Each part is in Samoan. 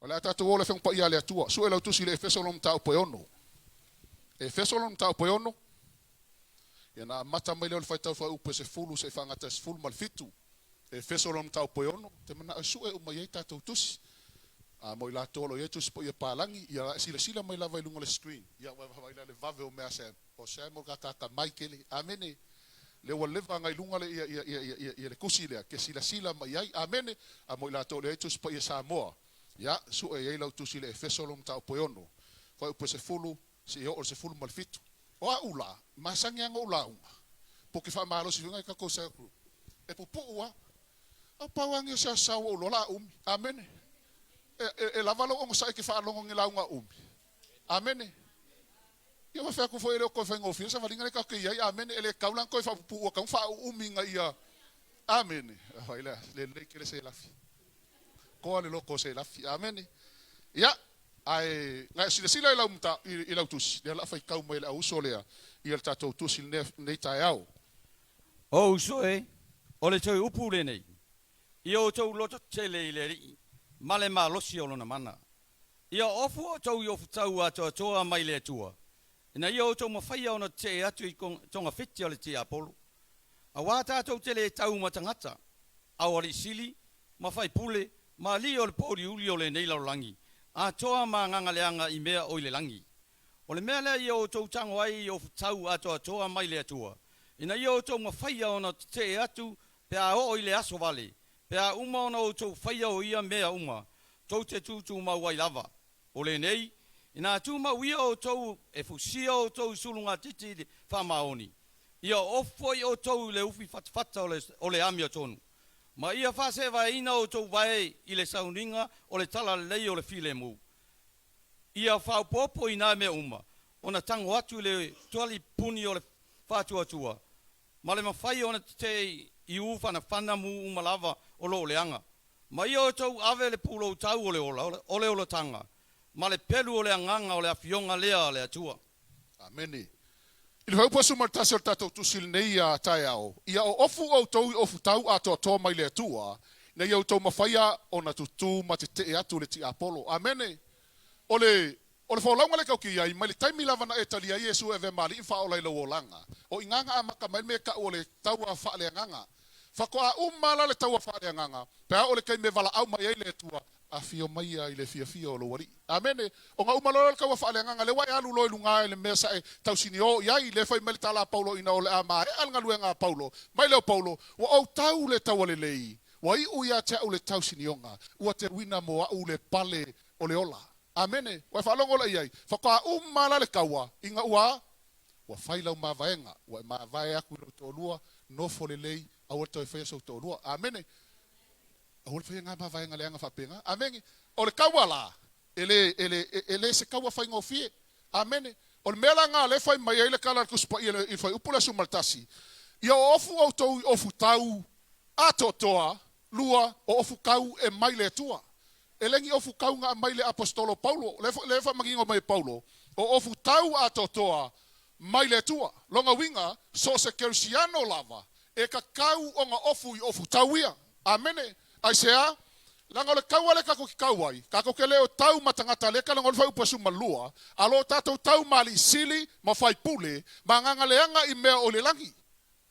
O le a tatou o le Afioga Paia a le Atua. Sue lau tusi i le Efeso lona mataupu e 6. Efeso lona mataupu e 6. Ia na amata mai lea o le faitau fuaiupu e 10 seia faagata i le 17. Efeso lona mataupu e 6. Ou te manao e sue uma i ai tatou tusi. A mo i latou o lo o i ai tusi paia palagi, ia e silasila mai lava i luga o le screen. Ia ua vaai la i le vave o mea a Sam. O Sam o le kakaka mai tele. Amene. Lea ua leva agai luga le ia ia ia ia ia le tusi lea, ke silasila mai i ai. Amene. A mo i latou o lo o i ai tusi paia Samoa, ia sue i ai lau tusi i le Efeso lona mataupu e 6, fuaiupu e 10 seia oo i le 17. O a'u la, masani a na ou lauga, po ke faamalosi foi nai tatou cell group, e pupuu a. Au pau a nei o se aso sa ua ou iloa la umi. Amene. E, e, e lava lou onosai e te faalogo i ni lauga umi. Amene. Ia ua fai atu foi e le o toe faigofie le savaliga lea tatou te i ai. Amene. E le tatau la ona toe faapupuua tau faauumiga ia. Amene. Fai lea, lelei tele selafi. Toa le loto o selafi. Amene. Ia, ae na e silasila i lau mata, i, i lau tusi, lea o le a faitau mai e le auuso lea ia le tatou tusi i lenei taeao. O uso e, o le toe upu lenei, ia outou loto tele i le Alii ma le malosi o Lona mana. Ia ofu outou i ofutau atoatoa mai le Atua, ina ia outou mafaia ona tetee atu i togafiti a le tiapolo. Auā tatou te le tau ma tagata, a o alii sili, ma faipule, ma alii o le pōuliuli o lenei lalolagi, atoa ma agaga leaga i mea o i le lagi. O le mea lea ia outou tago ai i ofutau atoatoa mai le Atua, ina ia outou mafaia ona tetee atu pe a oo i le aso vale, pe a uma ona outou faia o ia mea uma, tou te tutumau ai lava. O lenei, ina tumau ia outou e fusia outou i sulugatiti i le faamaoni, ia ofu foi outou i le ufi fatafata o le amiotonu, ma ia faaseevaeina outou vae i le sauniga o le talalelei o le filemu. Ia faaopoopo i na mea uma, ona tago atu i le tualipuni o le faatuatua, ma le mafai ona tetee i u fanafana mu uma lava o lo o leaga. Ma ia outou ave le pulou tau o le ola, o le olataga, ma le pelu o le agaga o le afioga lea a le Atua. Amene. I le fuaiupu 11 o le tatou tusi lenei a taeao, ia oofu outou i ofutau atoatoa mai le Atua, ina ia outou mafaia ona tutū ma tetee atu le tiapolo. Amene. O le O le folauga lea tatou te i ai, mai le taimi lava na e talia ai Iesu e avea ma Alii ma Faaola i lou olaga, o i ina na amata mai le mea e tau o le taua faaleagaga. Faatoa uma la le taua faaleagaga, pe a oo le taimi e valaau mai ai le Atua, afio mai ia i le fiafia o lou Alii. Amene. Ona uma loa lea o le taua faaleagaga, lea ua e alu loa i luga i le mea sa e tausiniō i ai, lea fai mai le tala a Paulo ina o le a maea le galuega a Paulo, mai lea o Paulo, ua ou tau le taua lelei, ua iu ia te au le tausinioga, ua teuina mo au le pale o le ola. Amene. Ua e faalogo la i ai? Faatoa uma la le taua, ina ua, ua fai lau mavaega, ua e mavae atu i lou toalua, nofo lelei, aua le toe faia sou toalua. Amene. Aua le faia na mavaega leaga faapena. Amene. O le taua la, e le, e le, e le se taua faigofie. Amene. O le mea la na lea e fai mai ai le tala a le Tusi Paia i le Fuaiupu le 11, Ia oofu outou i ofutau atoatoa, lua, o ofutau e mai le Atua. E le ni ofu tau na aumai le Aposetolo Paulo, lea foi lea e faamanino mai e Paulo, o ofu tau atoatoa mai le Atua. Lona uiga, so o se Kerisiano lava e tatau ona ofu i ofu tau ia. Amene. Aisea? Leaga o le taua lea tatou te tau ai, tatou te le o tau ma tagata lea e talanoa ai le fuaiupu 12, a lo tatou tau ma alii sili ma faipule ma agaga leaga i mea o i le lagi.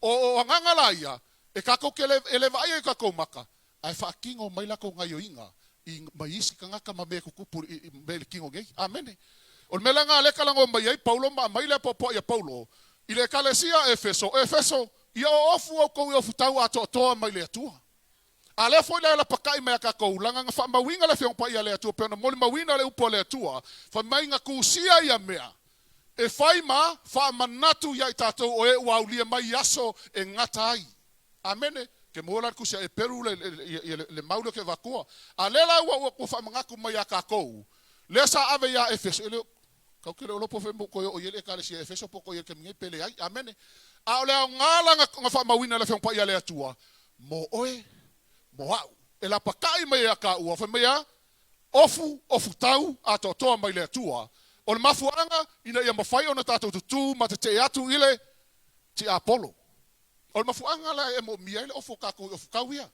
O o agaga la ia e tatou te le e le vaaia i o tatou maka, ae faatino mai latou gaioiga i mai isi tagata ma mea e tutupu i mea i le tino nei. Amene. O le mea lena lea e talanoa mai ai Paulo ma aumai le apoapoai a Paulo i le Ekalesia a Efeso, O Efeso, ia oofu outou i ofutau atoatoa mai le Atua. A lea foi la e lapatai mai a tatou laga na faamauina le Afioga Paia a le Atua pei ona molimauina le upu a le Atua, fai mai na tusia ia mea e fai ma faamanatu ia i tatou o e ua aulia mai i aso e gata ai. Amene. Ke maua la le tusi a Eperu le, le, le mau lea ke avatua. A lea la ua, ua, ua faamanatu mai iā tatou, lea sa ave iā Efeso, e le o, kau ke le o iloa po o fea mo toe oo i ai le Ekalesia Efeso po o toe i ai i le taimi nei pe leai. Amene. A o le aoga la na, na faamauina e le Afioga Paia a le Atua, mo oe, mo a'u. E lapata'i mai ia tāua, fai mai a, ofu, ofu tau, atoatoa mai le Atua. O le mafuaaga, ina ia mafai ona tatou tutū ma tetee atu i le tiapolo. O le mafuaaga la e moomia ai le ofu o tatou i ofu tau ia.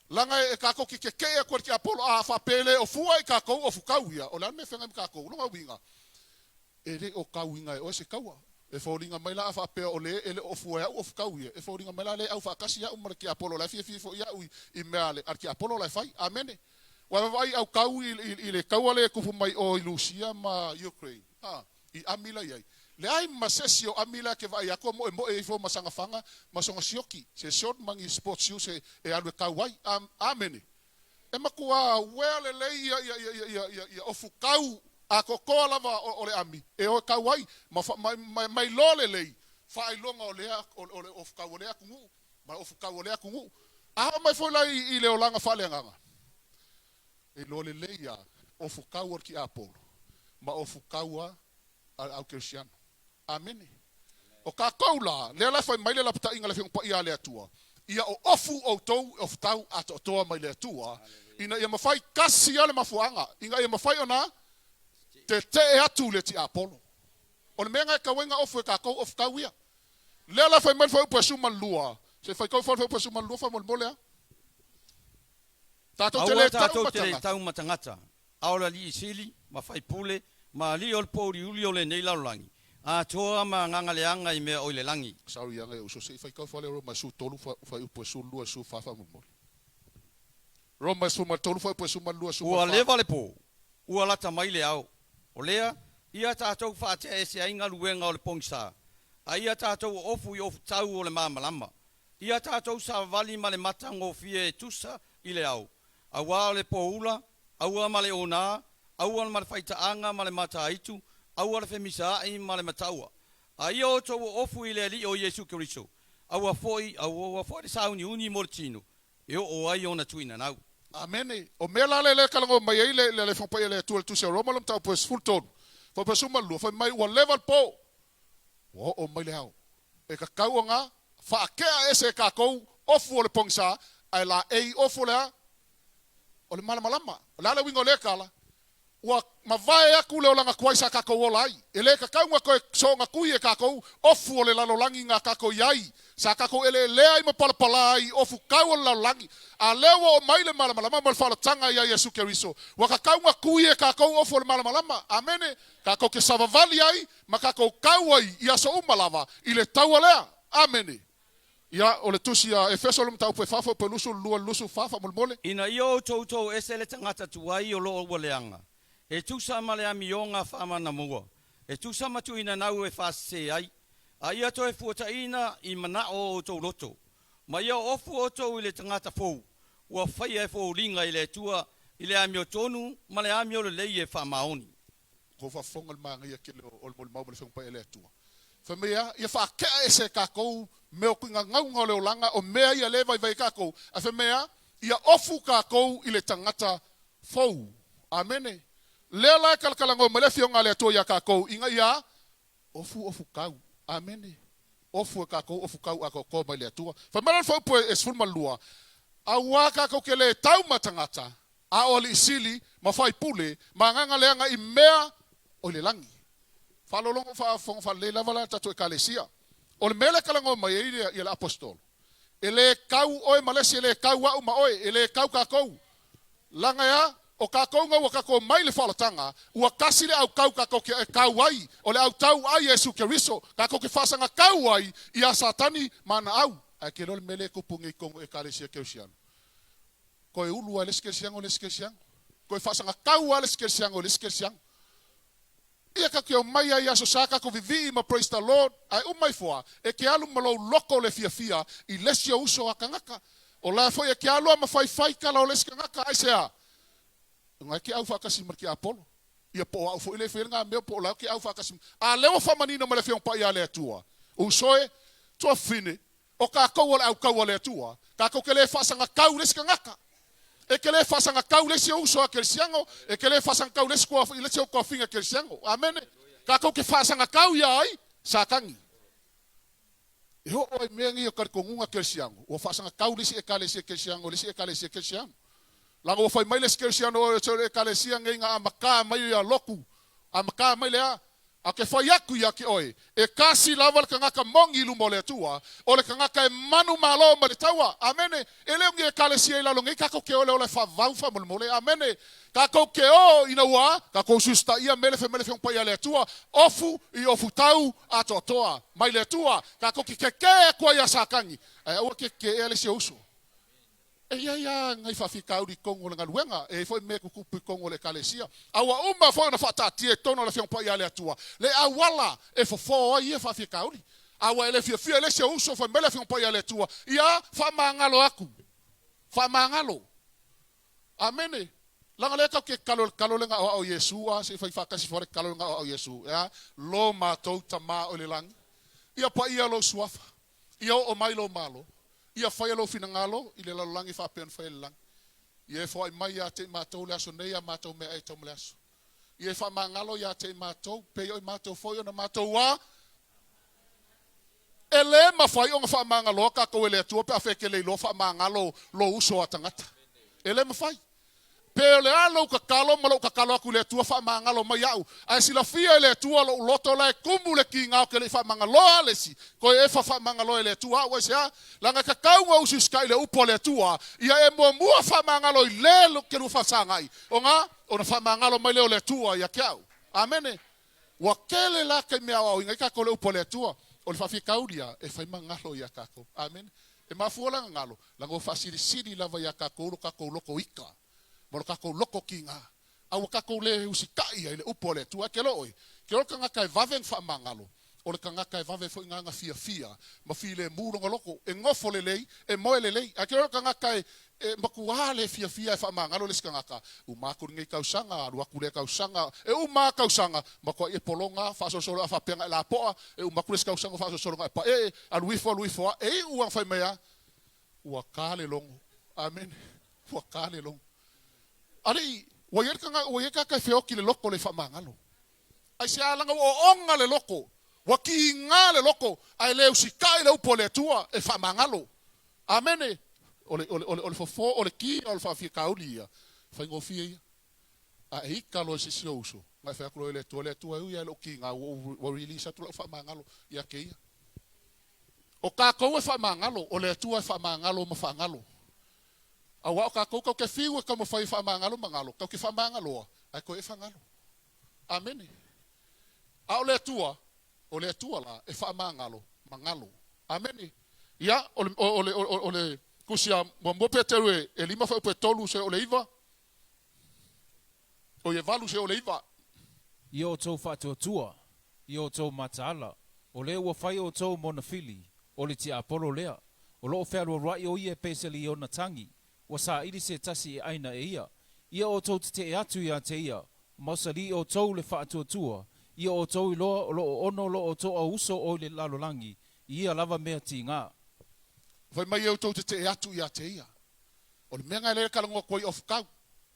Laga e kakou ke kekeʻi aku ai le tiapolo, a faapea e le o fua i kakou ofu kau ia, o le a le mea e feagai ma kakou? O lona uiga, e le o kauiga e oe se kaua. E foliga mai la a faapea o le e le o fua e a'u ofu kau ia, e foliga mai la le au faatasi a'u ma le tiapolo la e fiafia foi a'u i mea a le tiapolo la e fai. Amene. Ua e vaavaai i au kau i le kaua lea e tupu mai o i Lusia ma Ukraine, a, i ami la i ai. Leai ma se isi o ami la e ke vaai atu a moemoe ifo ma saga faga ma sona sioki, se short ma ni sports shoes e alu e kau ai. Amene. E matua uea lelei ia ia ia ia ia ia ofu kau atoatoa lava o le ami e o e kau ai ma ma ma ma iloa lelei faailoga o lea o le ofu kau o lea atunuu ma ofu kau o lea atunuu. A oo mai foi la i le olaga faaleagaga, e iloa lelei a ofu kau o le tiapolo ma ofu kau a le au kerisiano. Amene. O kakou la, lea la e fai mai le lapataiga a le Afioga Paia a le Atua, Ia oofu outou i ofutau atoatoa mai le Atua, ina ia mafai kasi a le mafuaaga, ina ia mafai ona tetee atu le tiapolo. O le mea na e tau ai na ofu e kakou ofutau ia. Lea la e fai mai le fuaiupu e 12, se fai tou le fuaiupu e 12 faamolemole a. Tatou te Aua le tau tatou ma te le tagata. tau ma tagata, a o le alii sili, ma faipule, ma alii o le pouliuli o lenei lalolagi, atoa ma agaga leaga i mea o i le lagi. Sorry aga e uso se i faitau fale Roma 13 fuaiupu e 12 14 faamolemole. Roma 13 fuaiupu e 12 Ua 14. leva le po, ua lata mai le ao. O lea, ia tatou faatea ese ai galuega o le pogisa, a ia tatou oofu i ofutau o le malamalama. Ia tatou savavali ma le matagofie e tusa i le ao, auā o le poula, aua ma le onā, aua ma le faitaaga ma le mataitu, aua le femisaa'i ma le mataua. A ia outou oofu i le Alii o Iesu Keriso, aua foi, aua foi le sauniuni mo le tino, e oo ai ona tuuina nau. Amene. O mea la lea e talanoa mai ai le le Afioga Paia a le Atua i le Tusi a Roma, le mataupu e 13, fuaiupu e 12, fai mai ua leva le po, ua oo mai le ao. E tatau ona faatea ese e tatou ofu o le pogisa, ae laei ofu o le a? O le malamalama. O le a le uiga o lea tala? Ua mavae atu le olaga tuai sa tatou ola ai. E le tatau ona toe soonatui e tatou ofu o le lalolagi na tatou i ai, sa tatou eleelea ai ma palapala ai i ofu kau o le lalolagi. A lea ua oo mai le malamalama ma le faaolataga ia Iesu Keriso, ua tatau ona tui e tatou ofu o le malamalama. Amene. Tatou te savavali ai ma tatou kau ai i aso uma lava i le taua lea. Amene. Ia, o le tusi a Efeso le mataupu e fa fuaiupu e 22 i le 24 faamolemole. Ina ia outou tou ese le tagata tuai o lo o ua leaga, e tusa ma le amioga faamanamua, e tusa ma tuuinanau e faasese ai, a ia toe fuataina i manao o outou loto, ma ia ofu outou i le tagata fou, ua faia e foliga i le Atua i le amiotonu ma le amio lelei e faamaoni. Kou faafofoga le manaia tele o le molimau ma le Afioga Paia a le Atua. Fai mai a, ia faatea ese e tatou mea o tuigagauga o le olaga, o mea ia lea e vaivai ai tatou, ae fai mai a, ia ofu tatou i le tagata fou. Amene. Lea la e talatalanoa mai le Afioga a le Atua ia tatou, ina ia ofu ofu kau. Amene. Ofu e tatou ofu kau atoatoa mai le Atua. Fai mai la le fuaiupu e 12, Auā tatou te le tau ma tagata, a o alii sili ma faipule ma agaga leaga i mea o i le lagi. Faalologo faafofoga faalelei lava la tatou Ekalesia. O le mea lea e talanoa mai ai le Aposetolo, e le kau oe ma le isi, e le kau a'u ma oe, e le kau kakou. Laga e a? O kakou ga ua kakou mai le faaolataga, ua kasi le aukau kakou ke kau ai, o le autau a Iesu Keriso, kakou ke faasaga kau ai ia Satani ma ana au. Ae ke iloa le mea lea e tupu nei i totonu o Ekalesia Kerisiano. Toe ulu lava i le isi kerisiano i le isi kerisiano. Toe faasagatau lava le isi kerisiano i le isi kerisiano. Ia tatou te omai ai i aso sa tatou vivii ma praise the Lord, ae uma ifo a, e te alu ma lou loto le fiafia i le isi o uso a tagata. O la foi e te alu a ma faifai tala o le isi tagata, aisea? Ona e te au faatasi ma le tiapolo. Ia po o au foi lea e faia lena mea, po o la e te au faatasi ma. A lea ua faamanino mai le Afioga Paia a le Atua, uso e, tuafafine, O tatou o le aukau a le Atua, tatou te le faasagatau i le isi tagata. E te le faasagatau i le isi ou uso a kerisiano, e te le faasagatau i le isi i le isi ou tuafafine kerisiano. Amene. Tatou te faasagatau ia ai Satani. E oo ai mea nei o talitonuga kerisiano, ua faasagatau le isi ekalesia kerisiano i le isi ekalesia kerisiano. Laga ua fai mai le isi kerisiano o le ekalesia nei na amata mai ia lotu, amata mai le a? A ke fai aku ia te oe, e kasi lava le tagata moni i luma o le Atua, o le tagata e manumalo mai le taua. Amene. E le o ni ekalesia i lalo nei kakou ke o le ola e faavavau faamolemole. Amene. Kakou ke o ina ua kakou susitaia mele fe mele feoga paia a le Atua, ofu i ofu tau atoatoa mai le Atua. Kakou ke kekē aku ai ia Satani, ae aua ke kekeea le isi o uso. E i ai lava nai faafitauli i totonu o le galuega, e i ai foi mea e tutupu i totonu o le Ekalesia. A ua uma foi ona faataatia i totonu o le Afioga Paia a le Atua le auala e fofo ai ia faafitauli. A ua e le fiafia i le isi ou uso, fai mai le Afioga Paia a le Atua, Ia, faamagalo aku. Faamagalo. Amene. Leaga lea tatou te tatalo i le tatalo lea na aoao e Iesu, a, se i fai faatasi fua le tatalo lea na aoao e Iesu, e a? Lo matou Tama o i le lagi, ia paia lou suafa. Ia oo mai lou Malo. Ia faia lou finagalo i le lalolagi faapea ona faia i le lagi. Ia e foai mai ia te i matou le aso nei a matou meaai e tau ma le aso. Ia e faamagalo ia te i matou, pei o i matou foi ona matou a E le mafai ona faamagaloa tatou e le Atua pe a fai e te le iloa faamagalo lou uso a tagata. E le mafai. Pe o le a lou tatalo ma lou tatalo atu i le Atua faamagalo mai au, ae silafia e le Atua lou loto la e tumu le kiga ou te le i faamagaloa le isi, toe efa faamagaloa e le Atua au aisea? Leaga e tatau ona usiusitai i le upu a le Atua, ia e muamua faamagalo i le ke lua faasagai ona ona faamagalo mai lea o le Atua ia te au. Amene. Ua tele la taimi e aoaoina ai tatou le upu a le Atua, o le faafitauli a e fai ma galo ia tatou. Amene. E mafua la na galo, leaga ua faasilisili lava ia tatou lo tatou loto ika ma lo tatou loto kiga, a ua tatou le usitai ai i le upu a le Atua. Ae ke loa oe, ke loa le tagata e vave ona faamagalo, o le tagata e vave foi na fiafia ma filemu lona loto, e nofo lelei, e moe lelei. Ae ke loa le tagata e E matuā le fiafia e faamagalo le isi tagata, uma atu lenei tausaga, alu atu lea tausaga, e uma a tausaga, matuai e pologa, faasolosolo a faapea na e lapoa, e uma atu le isi tausaga faasolosolo na e paee, alu ifo alu ifo a, e iu a na fai mai a, ua ta le logo. Amene. Ua ta le logo. Alii, ua i ai le tagata, ua i ai tagata e feoti le loto le faamagalo. Aisea leaga ua oona le loto, ua kiga le loto, ae le usitai le upu a le Atua e faamagalo. Amene! O le, o le, o le, o le fofo, o le ki o le faafitauli ia, faigofie ia. A e ita loa i se isi ou uso, na e fai atu loa i le Atua, Le Atua e ui lava i lou kiga, ua ou, ua release atu lau faamagalo ia te ia. O tatou e faamagalo, o le Atua e faamagalo ma faagalo. Aua o tatou tatou te fiu e taumafai e faamagalo ma galo, tatou te faamagaloa, ae toe e faagalo. Amene. A o le Atua, o le Atua la e faamagalo ma galo. Amene. Ia, o le, o le, o le tusi a muamua Peteru e, e 5 fuaiupu e 3 seia oo i le 9, oi e 8 seia oo i le 9. Ia outou faatuatua, ia outou mataala, o lea ua fai outou ma ona fili, o le tiapolo lea, o lo o fealualuaʻi o ia e pei se liona tagi, Ua saili se tasi e ʻaina e ia. Ia outou teteʻe atu iā te ia, mausalī outou le faatuatua, ia outou iloa o lo o ono lo outou auuso o i le lalolagi, i ia lava mea tigā. Fai mai ia outou teteʻe atu iā te ia. O le mea na e lea e talanoa atu ai off kau.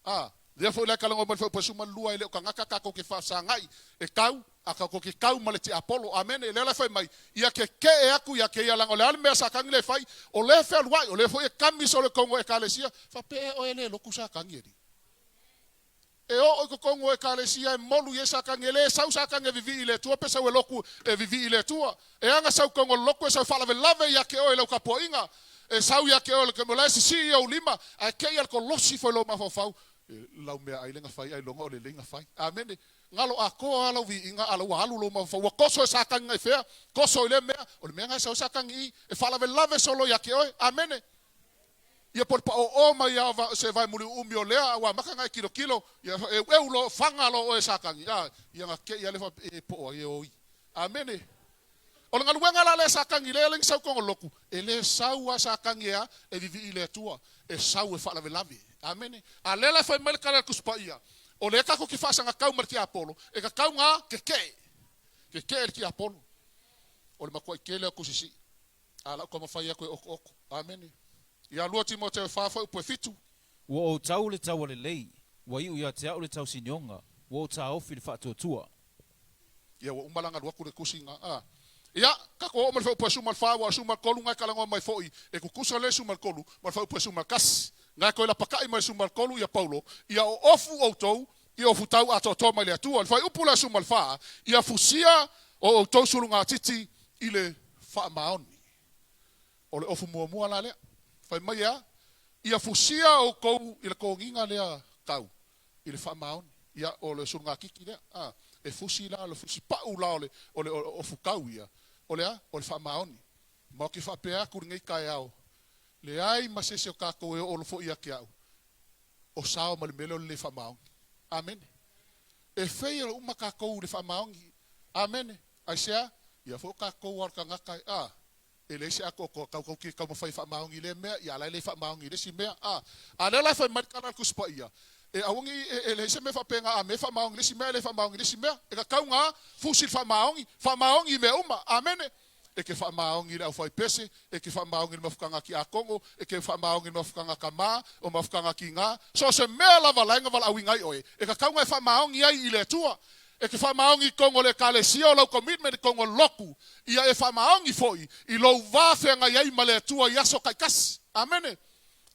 A, lea foi la e talanoa mai le fuaiupu 12 e le o tagata tatou te faafesagai e kau, a tatou te kau ma le tiapolo. Amene. Lea la e fai mai, ia kekeʻe atu ia keia leaga o le a le mea Satani lea e fai, o lea e fealuai, o lea foi e kami solo i totonu o Ekalesia. Faapea ea oe e le lotu Satani alii? E oo i totonu o Ekalesia e molu i ai Satani, e le sau Satani e vivii i le Atua pe sau e lotu e vivii i le Atua. E aga sau i totonu o le lotu e sau e faalavelave ia te oe i lau tapuaiga, e sau ia te oe o la e sisii i ou lima, ae te i a le kolosi foi lou mafaufau, lau meaai lea na fai ailoga o lelei na fai. Amene. Galo atoa lava lau viiga a la ua alu lou mafaufau, ua toso e Satani nai fea, toso i lea mea, o le mea na e sau ai Satani i i, e faalavelave solo ia te oe. Amene. Ia po o le paoō mai lava o se vae muliuumi o lea, a ua amata ona e kilokilo, ia eueu loa, faga loa oe e Satani, a, ia na te i lava lea faapea, e po o ai e oi. Amene. O le galuega la lea a Satani, lea e ala ai ona sau i totonu o le lotu, e le sau lava Satani e a? E vivii i le Atua, e sau e faalavelave. Amene. A lea la e fai mai le tala a le Tusi Paia, o lea tatou te faasagatau ma le tiapolo, e tatau ona kekeʻe, kekeʻe le tiapolo. O le matuai tele o tusisii, a o lau taumafai atu e otooto. Amene. Ia 2 Timoteo e 4 fuaiupu e 7. Ua ou tau le taua lelei, ua iu ia te au le tausinioga, ua ou taofi le faatuatua. Ia ua uma la ona alu atu le tusi na a. Ia, tatou oo mai le fuaiupu e 14, aua o le 13 na e talanoa mai foi, e tutusa le 13 ma le fuaiupu e 11. Na e toe lapata'i mai le 13 ia Paulo, Ia oofu outou I ofu tau atoatoa mai le Atua. O le fuaiupu le aso 14, ia fusia o outou sulugatiti i le faamaoni. O le ofu muamua la lea. Fai mai e a? Ia fusia outou i le togiga lea tau i le faamaoni. Ia, o le sulugatiti lea. A, e fusi la, o le fusi pau la o le, o le ofu tau ia, o le a? O le faamaoni. Ma ou te faapea atu i lenei taeao, leai ma se isi o tatou e oo foi ia te au, o sao ma le mea lea o le le faamaoni. Amene. E fail uma tatou i le faamaoni. Amene. Aisea? Ia foi o tatou lava o le tagata e, a, e leai se atoatoa tau tatou te taumafai e faamaoni i lea mea, ia a la e le faamaoni i le isi mea. A, a lea la e fai mai le tala a le Tusi Paia, e aua ne i, e, e leai se mea faapena a mea faamaoni i le isi mea ae le faamaoni i le isi mea. E tatau ona fusi i le faamaoni, faamaoni i mea uma. Amene. E te faamaoni i le aufaipese, e te faamaoni i le mafutaga tiakono, e te faamaoni i le mafutaga tama, o mafutaga tina, so o se mea lava la e na valaauina ai oe, e tatau ona e faamaoni ai i le Atua. E te faamaoni i totonu o le Ekalesia o lau commitment i totonu o le lotu, ia e faamaoni foi i lou va feagai ai ma le Atua i aso taitasi. Amene.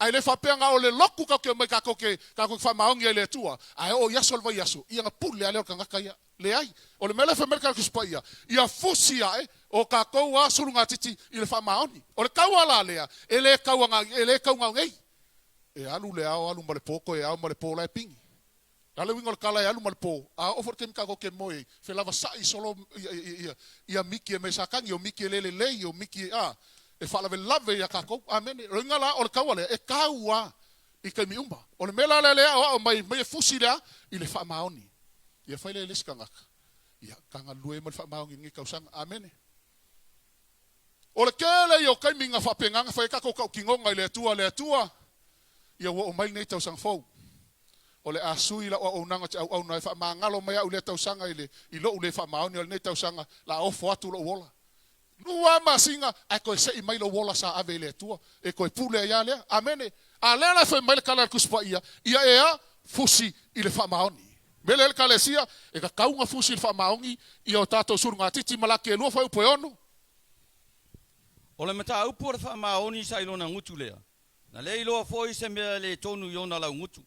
Ae le faapea na o le lotu tatou te omai tatou te tatou te faamaoni ai i le Atua, ae oo i aso o le vaiaso, ia na pule lava lea o le tagata ia. Leai. O le mea lea e fai mai le Tusi Paia, ia fusi ae o tatou a sulugatiti i le faamaoni. O le taua la lea, e le tau e le tau gaogei. E alu le ao alu ma le po toe ao ma le po la e pigi. O le a le uiga o le tala e alu ma le po? A oo foi le taimi tatou te moe ai, felavasa'i solo ia, ia, ia, ia miki e mea sakagi, o miki e le lelei, o miki a, e faalavelave ia tatou. Amene. O le uiga la o le taua lea, e tau a i taimi uma. O le mea la lea lea aoao mai, mai e fusi le a? I le faamaoni. Ia fai lea i le isi tagata, ia, ta galulue ai ma le faamaoni i lenei tausaga. Amene. O le tele ia o taimi na faapena na fai ai tatou tautinoga i le Atua, le Atua, ia ua oo mai lenei tausaga fou. O le a sui lau auaunaga ou te auauna ai, faamagalo mai au i lea tausaga i le, i lou le faamaoni o lenei tausaga, la ofo atu lou ola. Lua masina ae toe sei mai lou ola sa ave i le Atua, e toe pule ai lava lea. Amene. A lea la e fai mai le tala a le Tusi Paia, ia e a, fusi i le faamaoni. Mea lea le Ekalesia, e tatau ona fusi i le faamaoni ia o tatou sulugatiti Malaki e lua fuaiupu e ono. O le mataupu o le faamaoni sa i lona gutu lea, na le iloa foi se mea le tonu i ona laugutu.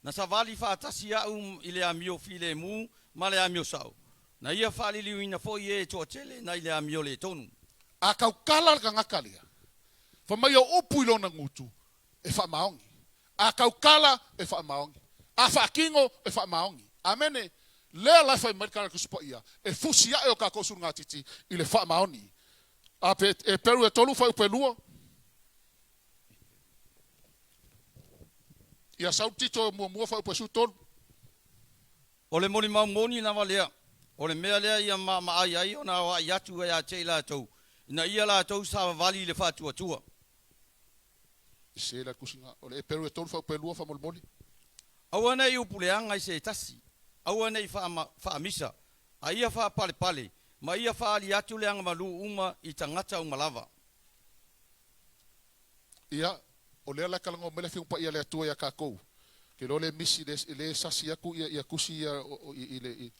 Na savali faatasi a'u i le amio filemu ma le amio sa'o, na ia faaliliuina foi e toatele nai le amio le tonu. A tautala le tagata lea, fai mai o upu i lona gutu, e faamaoni. A tautala, e faamaoni. A faatino, e faamaoni. Amene. Lea la e fai mai le Tala Tusi Paia, e fusi ae o tatou sulugatiti i le faamaoni. A pe e peru e tolu fuaiupu e lua. Ia sau Tito muamua fuaiupu e 13. O le molimau moni lava lea, o le mea lea ia maamaai ai ona aoai atu ia te i latou, ina ia latou savavali i le faatuatua. Se la tusiga o le Eperu e tolu fuaiupu e lua faamolemole. Aua ne i upuleaga i se tasi, aua ne i faamisa, a ia faapalepale, ma ia faaali atu le agamalu uma i tagata uma lava. Ia, o lea la e talanoa mai le Afioga Paia a le Atua ia tatou. Ke iloa le misi le, le sasi atu ia, ia tusi ia o, i, i le, i.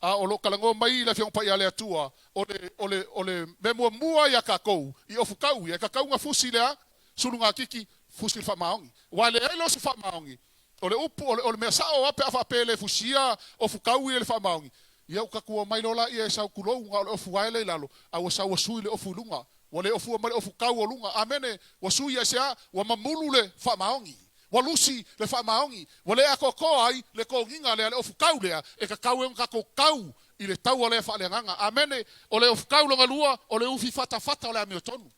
A o lo o talanoa mai le Afioga Paia a le Atua, o le, o le, o le mea muamua ia tatou, i ofutau ia, e tatau ona fusi le a? Sulugatiti, fusi le faamaoni. Aua e leai loa se faamaoni, o le upu, o le, o le mea sao lava pe a faapea e le fusia ofutau ia i le faamaoni, ia ua tatou omai loa laia e sau tulou, na o le ofu ae lea i lalo, a ua sau ua sui le ofu i luga. Ua le ofua mai le ofu kau o luga. Amene. Ua sui aisea? Ua mamulu le faamaoni. Ua lusi le faamaoni. Ua le atoatoa ai le togiga lea, le ofu kau lea, e tatau ai ona tatou kau i le taua lea faaleagaga. Amene. O le ofu kau lona lua, o le ufi fatafata o le amiotonu.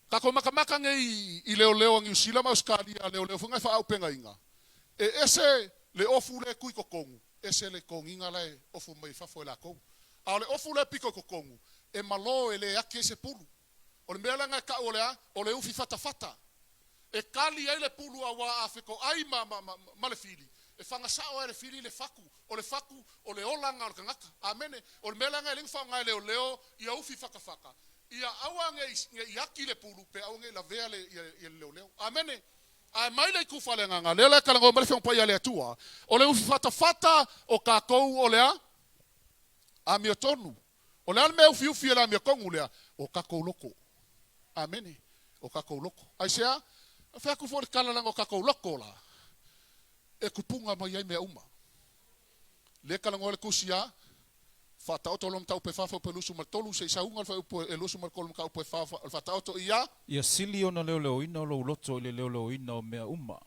Tatou matamata nei i leoleo a Niu Sila ma Ausetalia, leoleo foi na e faaaupegaina, e ese le ofu lea e tu i totonu, ese le togiga la e ofu mai fafo e latou. A o le ofu lea pito i totonu, e malo e le ati ai se pulu. O le mea lena e tau o le a? O le ufi fatafata. E kali ai le pulu auā a fetoai ma, ma, ma, ma le fili, e faga sao ai e le fili le fatu. O le fatu, o le olaga o le tagata. Amene. O le mea lena e le na faaaoga e leoleo ia ufi fatafata, ia aua ne i, ne i ati le pulu pe aua ne i lavea le, ia, ia le leoleo. Amene. Ae mai le itu faaleagaga, lea la e talanoa mai le Afioga Paia a le Atua, o le ufi fatafata o tatou o le a? Amiotonu. O le a le mea e ufiufi e le amiotonu lea? O tatou loko. Amene. O tatou loko. Aisea? E fai atu foi le tala leaga o tatou loko la. E kupuga mai ai mea uma. Lea kalagoa le tusi a Faataoto lona mataupu e fa fuaiupu e 23 se i sauga le fuaiupu e 23 mataupu e fa o le Faataoto ia. Ia sili ona leoleoina o lou loto i le leoleoina o mea uma,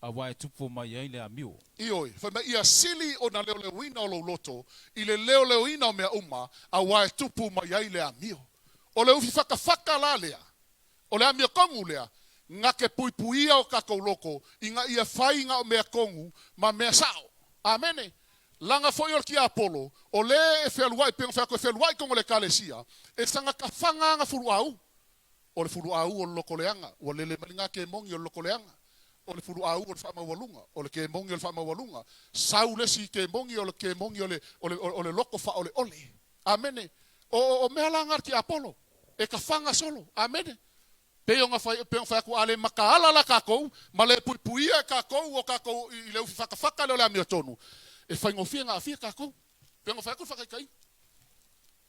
auā e tupu mai ai le amio. Ioe, fai mai, Ia sili ona leoleoina o lou loto i le leoleoina o mea uma, auā e tupu mai ai le amio. O le ufi fakafaka la lea, O le amiotogu lea, na te puipuia o tatou loto ina ia fai na o mea tonu ma mea sao. Amene. Laga foi o le tiapolo, o le e fealuai, pei ona fai atu e fealuai i totonu o le Ekalesia, e saga tafaga ana fuluau. O le fuluau o le loto leaga, ua lele mai lena kemoni o le loto leaga. O le fuluau o le faamaualuga, o le kemoni o le faamaualuga. Sau le isi kemoni o le kemoni o le, o le, o le loto faaoleole. Amene. O, o, o mea la na a le tiapolo, e tafaga solo. Amene. Pei ona fai, pei ona fai atu, a le mataala la tatou, ma le puipuia e tatou o tatou i le ufi fatafata lea o le amiotonu, e faigofie ona aafia tatou. Pei ona fai atu le faataitaiga.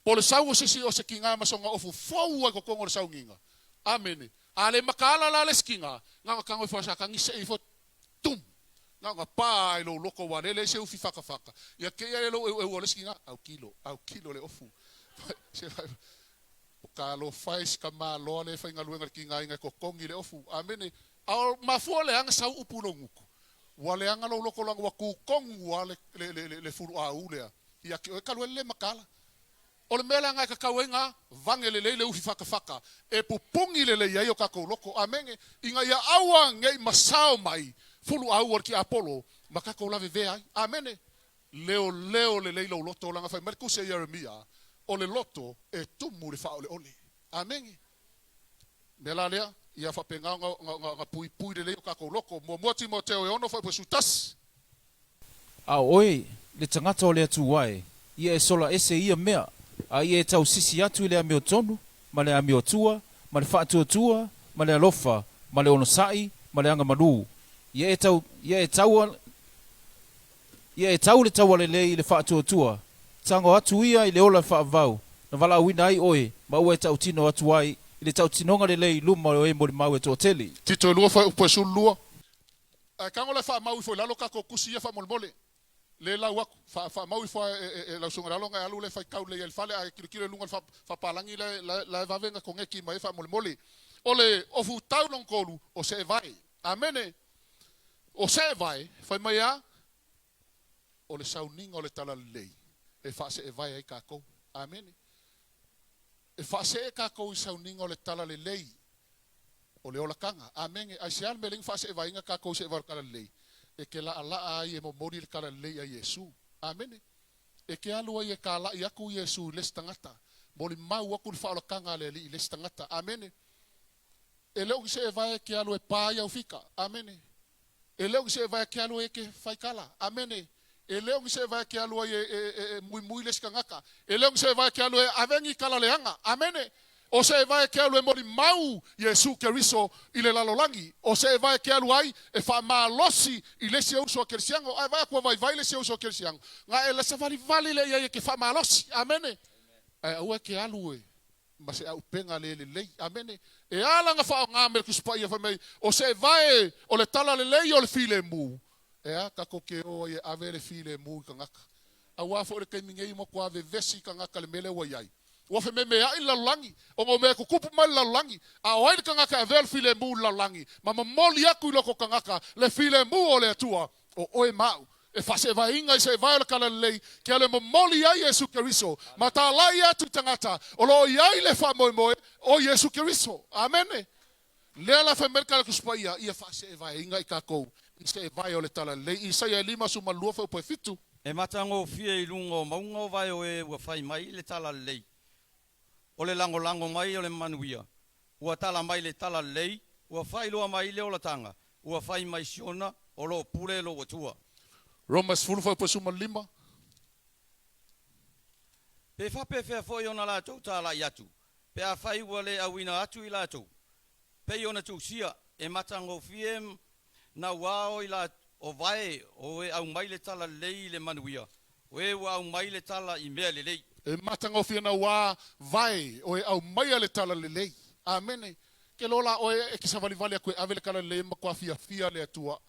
Po o le sau o se isi o se tiga ma sona ofu fou ai totonu o le sauniga. Amene. A le mataala la le isi tiga, na ona tago ifo lava sa tagi see ifo, tum! Na ona pa ai lou loto aua lea e leai se ufi fatafata. Ia te i ai lou eueu o le isi tiga, autilo, autilo le ofu. Se Talofa e si tamaloa lea e faigaluega i le tigaina e totogi le ofu. Amene. A o mafua leaga sau upu i lou gutu. Ua leaga lou loto leaga ua tu tonu lava le, le, le, le, le fuluaū lea ia te oe talu ai le le mataala. O le mea leaga e tatau ai na vage lelei le ufi fatafata e pupuni lelei ai o tatou loto. Amene. Ina ia aua nei masao mai fuluaū o le tiapolo ma tatou lavevea ai. Amene. Leoleo lelei lou loto, leaga fai mai le tusi a Ieremia, O le loto e tumu i le faaoleole. Amene. Mea la lea, ia faapena ona, ona, ona puipui lelei o tatou loto. Muamua Timoteo e ono fuaiupu e 11. A o oe, le tagata o le Atua e, ia e sola ese ia mea, a ia e tausisi atu i le amiotonu, ma le amiotua, ma le faatuatua, ma le alofa, ma le onosai, ma le agamalu. Ia e tau, ia e tau, Ia e tau le taua lelei i le faatuatua, tago atu ia i le ola faavavau, na valaauina ai oe, ma ua e tautino atu ai i le tautinoga lelei i luma o e molimau e toatele. Tito e lua fuaiupu e 12. Ae tago la e faamau ifo i lalo tatou tusi ia faamolemole. Le lau atu, fa, faamau ifo a e, e, e lau susuga i lalo ona e alu lea e faitau lelei ai i le fale, ae tilotilo i luga o le fa, faapalagi la e, la, la e vave ona koneti mai ai faamolemole. O le ofu tau lona tolu, o seevae. Amene. O seevae, fai mai a, o le sauniga o le talalelei e faaseevae ai tatou. Amene. E faasee tatou i sauniga o le talalelei o le olataga. Amene. Aisea le mea lea na faaseevaeina tatou i seevae o le talalelei? E te laalaa ai e momoli le talalelei a Iesu. Amene. E te alu ai e talai atu Iesu i le isi tagata, molimau atu le faaolataga a le Alii i le isi tagata. Amene. E le o ni seevae e te alu e pa ai au fika. Amene. E le o ni seevae e te alu ai e te faikala. Amene. E le o ni seevae e te alu ai e, e, e, e muimui le isi tagata. E le o ni seevae e te alu e ave ni tala leaga. Amene. O seevae e te alu e molimau Iesu Keriso i le lalolagi. O seevae e te alu ai e faamalosi i le isi uso a kerisiano. Ae vaai atu ua vaivai le isi uso a kerisiano, na e le savalivali lea i ai e te faamalosi. Amene. Ae aua e te alu e ma se aupega le lelei. Amene. E ala ona faaaoga mai le Tusi Paia fai mai, o se vae o le talalelei o le filemu, e a tatou te o ai e ave le filemu i tagata. Aua foi le taimi nei ua matua vevesi tagata i le mea lea ua i ai. Ua fememeai le lalolagi, ona o mea e tutupu mai le lalolagi. A o ai le tagata e avea le filemu i le lalolagi ma momoli atu i loko tagata le filemu o le Atua, o oe ma au, e faaseevaeina i seevae o le talalelei, ke alu e momoli ai Iesu Keriso, ma talai atu i tagata o lo o i ai le faamoemoe o Iesu Keriso. Amene. Lea la fai mai le Tala Tusi Paia, ia faaseevaeina i tatou i seevae o le talalelei. Isaia e 52 fuaiupu e 7. E matagofie i luga o mauga o vae o e ua fai mai le talalelei, o le lagolago mai o le manuia, ua tala mai le talalelei, ua faailoa mai le olataga, Ua fai mai Siona, o lo o pule lou Atua. Roma 10 fuaiupu e 15. Pe faapefea foi ona latou talai atu, pe afai ua le auina atu i latou, pei ona tusia, e matagofie nauao i la, o vae o e aumai le tala lelei i le manuia, o e ua aumai le tala i mea lelei. E matagofie nauā vae o e aumaia le tala lelei. Amene. Ke loa la oe e ke savalivali aku e ave le talalelei e matua fiafia le Atua.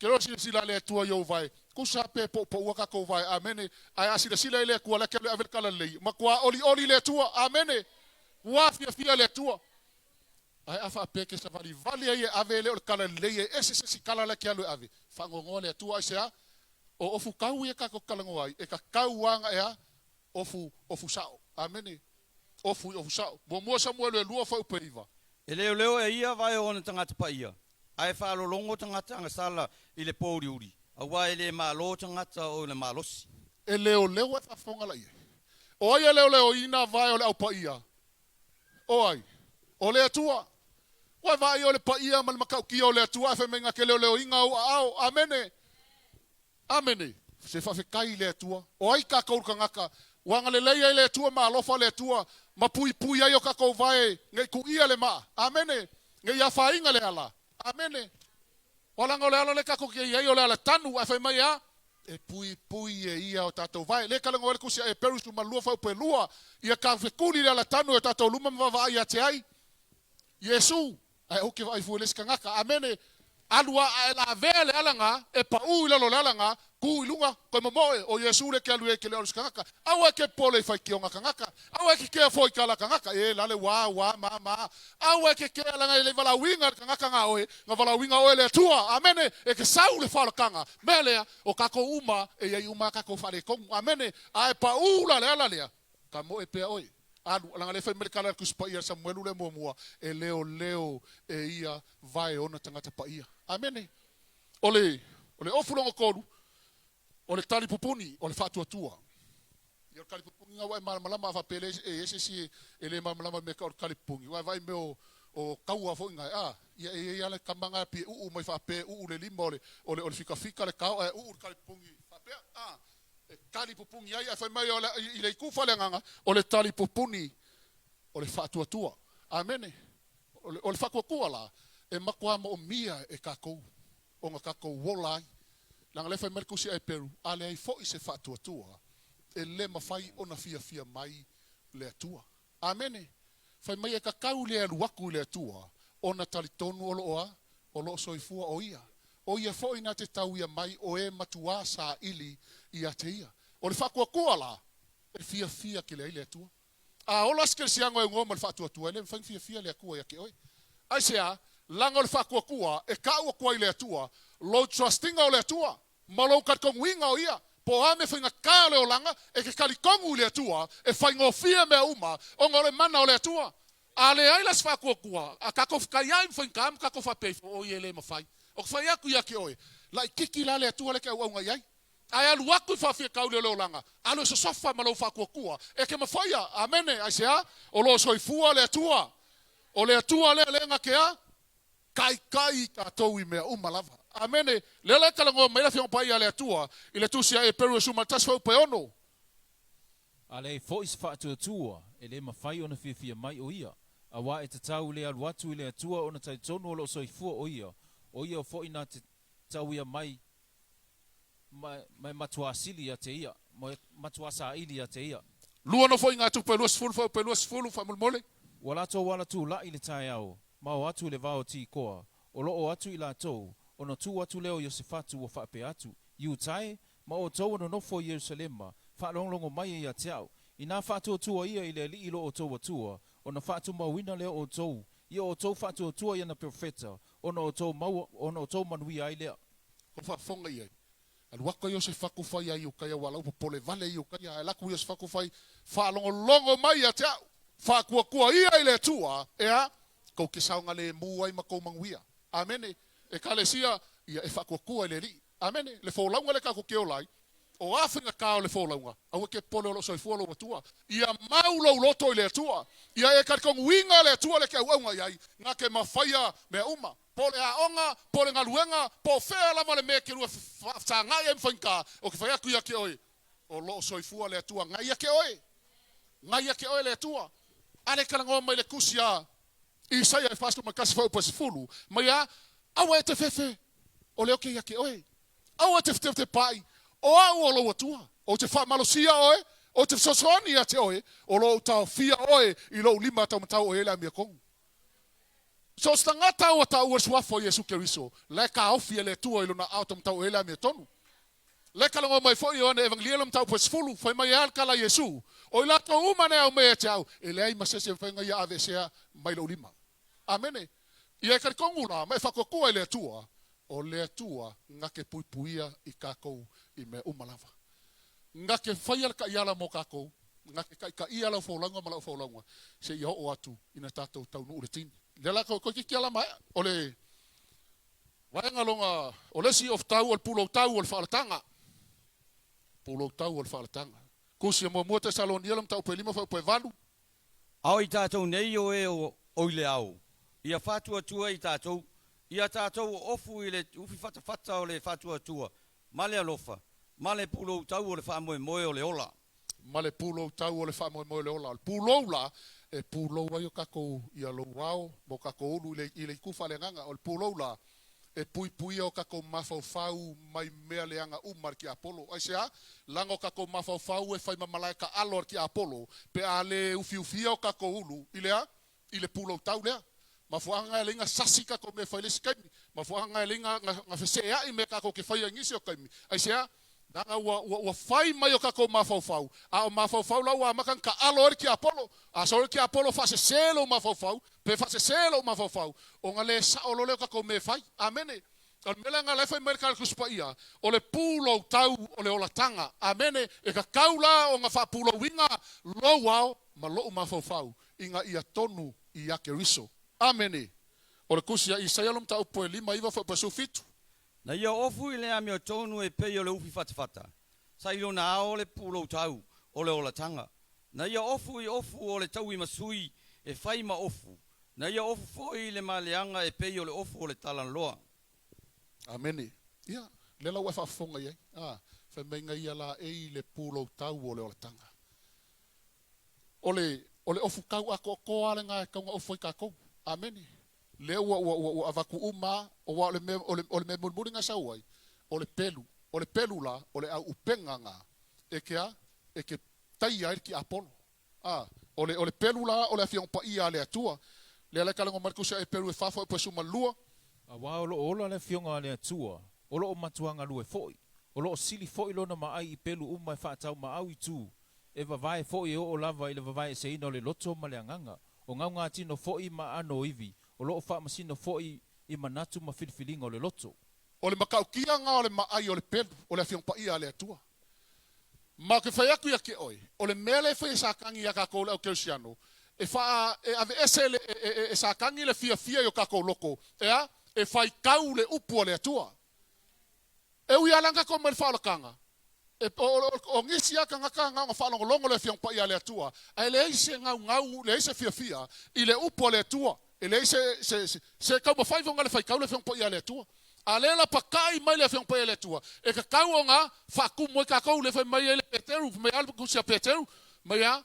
Ke loa silasila a le Atua i ou vae, tusa pe poupou a kakou vae. Amene. Ae a silasila i le Atua, la ke alu e ave le tala lelei, matua olioli le Atua. Amene. Ua fiafia le Atua. Ae a faapea e ke savalivali ai e ave e le o le tala lelei e ese se isi tala la e ke alu e ave, faanoanoa le Atua. Aisea? O ofu tau ia tatou talanoa ai, e tatau lava ona e a? Ofu, ofu sao. Amene. Ofu i ofu sao. Muamua Samuelu e lua fuaiupu e iva. E leoleo e ia vae o ona tagata paia, ae faalologo tagata agasala i le pōuliuli, auā e le malo tagata o le malosi. E leoleo e faafofoga la i ai. O ai e leoleoina vae o le au paia? O ai? O le Atua. Ua e vaai o le paia ma le matautia o le Atua ae fai mai na te leoleoina ou aao. Amene. Amene. Se faafetai i le Atua. O ai tatou le tagata ua agalelei ai le Atua ma alofa le Atua ma puipui ai o tatou vae nei tuia le maa. Amene. Nei afaina le ala. Amene. O alaga o le ala lea tatou te i ai o le ala tanu ae fai mai e a? E puipui e ia o tatou vae. Lea e talanoa ai le Tusi a Eperu 12 fuaiupu e lua, ia ka fekuli le ala tanu e o tatou luma ma vaavaai ia te ai Iesu, ae ou ke vaai fua i le isi tagata. Amene. Alu a ae lavea le ala na, e paʻū i lalo o le ala na, kū i luga, toe momoe, ʻo Iesu lea ke alu i ai ke leo o le isi tagata. Aua e ke popole i faitioga tagata. Aua e kekea foa i tala tagata, e lale ua, ua, ma, ma. Aua e kekea laga e le valaauina le tagata na oe, na valaauina oe e le Atua. Amene. E ke sau le faolataga. Mea lea, o tatou uma, e i ai uma a tatou faaletonu. Amene. Ae paʻū la le ala lea, ka moe pea oe. Alu, laga lea fai mai le tala a le Tusi Paia a Samuelu lea muamua, e leoleo e ia vae ona tagata paia. Amene. O le, o le ofu lona tolu, o le tali pupuni, o le faatuatua. Ia o le tali pupuni na ua e malamalama a faapea e i ai se isi e le malamalama i le mea tau o le tali pupuni, ua e vaai i mea o, o taua foi na e, a, ia e i ai lava le tama na e pie uu mai faapea e uu le lima o le, o le, o le fikafika le kao ae uu le tali pupuni faapea, a. E tali pupuni ai, ae fai mai o le, i le itu faaleagaga, o le tali pupuni o le faatuatua. Amene. O le, o le faatuatua la, e matua moomia e tatou, ona tatou ola ai. Leaga lea fai mai le Tusi a Eperu, a leai foi se faatuatua, e le mafai ona fiafia mai le Atua. Amene. Fai mai e tatau le alu atu i le Atua, ona talitonu o loo a? O loo soifua o Ia. O Ia foi na te tauia mai o e matuā saili ia te Ia. O le faatuatua la, e fiafia tele ai le Atua. A ola se kerisiano e ugoa ma le faatuatua, e le mafai ona fiafia le Atua ia te oe. Aisea? Laga o le faatuatua e kau atu ai le Atua, lou trust-iga o le Atua, ma lou talitonuiga o Ia. Po o a mea faigata o le olaga, e te talitonu i le Atua, e faigofie mea uma, ona o le mana o le Atua. A leai la se faatuatua, a tatou fetai ai ma faigata ma tatou faapea ifo, oi e le mafai. O ke fai atu ia te oe, laititi la le Atua lea e te auauna i ai. Ae alu atu i faafiatauli o le olaga, alu e sosofa ma lou faatuatua, e ke mafaia. Amene. Aisea? O lo o soifua le Atua. O le Atua lea lea na te a? Taitai i tatou i mea uma lava. Amene. Lea la e talanoa mai le Afioga Paia a le Atua i le Tusi a Eperu e 11 fuaiupu e ono. A leai foi se faatuatua, e le mafai ona fiafia mai o ia, auā e tatau le alu atu i le Atua ona talitonu o lo o soifua o ia, o ia foi na te tauia mai Ma, ma e matuā sili ia te ia, ma e matuā saili ia te ia. Lua nofoaiga a tupe 20 fuaiupu 20 faamolemole. Ua latou ala tulaʻi i le taeao, ma o atu i le vao o Tikoa, o lo o atu i latou, ona tu atu lea o Iosefatu ua faapea atu, Iuta e, ma outou o nonofo i Ierusalema, faalogologo mai e ia te au, inā faatuatua ia i le Alii lo outou Atua, ona faatumauina lea o outou, ia outou faatuatua i ana perofeta, ona outou maua, ona outou manuia ai lea. Kou faafofoga i ai. Alu atu ai o se fatu fai a Iukaia ua lau popole vale Iukaia ae laku ia se fatu fai faalogologo mai ia te au faakuakua ia i le Atua e a kou ke saogalemu ai ma kou manuia. Amene. Ekalesia ia e faakuakua i le Alii. Amene. Le folauga lea tatou te ola ai o a faigata o le folauga aua ke popole o loo soifua lou Atua. Ia mau lou loto i le Atua. Ia e talitonuina le Atua lea ke auauna i ai na te mafaia mea uma. Po o le aoga, po o le galuega, po o fea lava le mea e te lua fesagai ai ma faigata, ou te fai atu ia te oe, o lo o soifua le Atua gai ia te oe. Gai ia te oe le Atua. A le talanoa mai le tusi a Isaia e 41 fuaiupu e 10, mai a, Aua e te fefe, o lea ou te ia te oe. Aua e te fetefatepaʻi, o au o lou Atua. Ou te faamalosia oe, ou te fesoasoani ia te oe, o lo o ou taofia oe i lou lima taumatau o i ai le amiotonu. So o se tagata ua taua le Suafa o Iesu Keriso, la e taofi e le Atua i Lona aao taumatau e le amiotonu. La e talanoa mai foi Ioane Evangelia lo mataupu e 10, fai mai e a le tala a Iesu, O i latou uma na e aumai ia te au, e leai ma se isi e mafai ona ia aveesea mai lou lima. Amene. Ia e talitonu la, ma e faatuatua i le Atua, o le Atua na te puipuia i tatou i mea uma lava. Na te faia le taiala mo tatou, na te taitaia lau folauga ma lau folauga, seia oo atu ina tatou taunuu i le tini. Lea la toeitiiti lava la maea, o le vaega lona, o le isi ofutau o le puloutau o le faaolataga. Puloutau o le faaolataga. Tusi e muamua Tesalonia le mataupu e 5 fuaiupu e 8. A o i tatou nei o e o i le ao, ia faatuatua i tatou, ia tatou ofu i le ufi fatafata o le faatuatua ma le alofa, ma le puloutau o le faamoemoe o le ola. Ma le puloutau o le faamoemoe o le ola. O le pulou la, e pulou ai o tatou ia lou ao ma o tatou ulu i le, i le itu faaleagaga. O le pulou la, e puipuia o tatou mafaufau mai mea leaga uma a le tiapolo. Aisea? Leaga o tatou mafaufau e fai ma malae taalo a le tiapolo pe a le ufiufia o tatou ulu i le a? I le puloutau lea. Mafuaaga e alai na sasi tatou mea e fai i le isi taimi. Mafuaaga e alai na feseai mea tatou te faia i nisi o taimi. Aisea? Leaga ua, ua, ua fai mai o tatou mafaufau, a o mafaufau la ua amata ona taalo ai le tiapolo. A sau le tiapolo faasese lou mafaufau, pe faasese lou mafaufau, ona le sao loa lea o tatou mea e fai. Amene. O le mea lea la e fai mai le Tala Tusi Paia, o le puloutau o le olataga. Amene. E tatau la ona faapulouina lou ao ma lou mafaufau ina ia tonu ia Keriso. Amene. O le tusi a Isaia lo mataupu e 59 fuaiupu e 17. Na ia ofu i le amiotonu e pei o le ufi fatafata, sa i lona ao le puloutau o le olataga. Na ia ofu i ofu o le tauimasui e fai ma ofu, na ia ofu foi i le maleaga e pei o le ofu o le talanoa. Amene. Ia, lea la ua e faafofoga i ai, a, fai mai na ia laei le puloutau o le olataga. O le, o le ofu tau atoatoa lava lena e tatau ona ofu ai tatou. Amene. Lea ua, ua, ua, ua avatu uma lava, aua o le mea, o le, o le mea mulimuli na sau ai, o le pelu. O le pelu la, o le auupega na e ke a? E ke taia ai le tiapolo. A, o le, o le pelu la, o le Afioga Paia a le Atua. Lea la e talanoa mai le Tusi a Eperu e fa fuaiupu e 12. Aua o lo o ola le Afioga a le Atua, o lo o matua galue foi, o lo o sili foi lona maai i pelu uma e faataumaau i tu, E vavae foi e oo lava i le vavaeeseina o le loto ma le agaga, o gaugatino foi ma aano o ivi, o lo o faamasino foi i manatu ma filifiliga o le loto. O le matautia-ga o le maai o le pelu o le Afioga Paia a le Atua. Ma ou te fai atu ia te oe, o le mea lea e fai e Satani ia tatou le au Kerisiano, e faa, e aveese le, e, e, e Satani le fiafia i o tatou loko, e a? E faitau le upu a le Atua. E ui lava la na tatou mai le faaolataga, e, o, o, o nisi lava tagata na ona faalogologo le Afioga Paia a le Atua, ae leai se gaugau, leai se fiafia i le upu a le Atua, e leai se, se, se, se taumafai foi na le faitau le Afioga Paia a le Atua. A lea la pakai mai le Afioga Paia a le Atua, e tatau ona faatumu ai tatou, lea fai mai ai le Peteru, fai mai a le tusi a Peteru, mai a,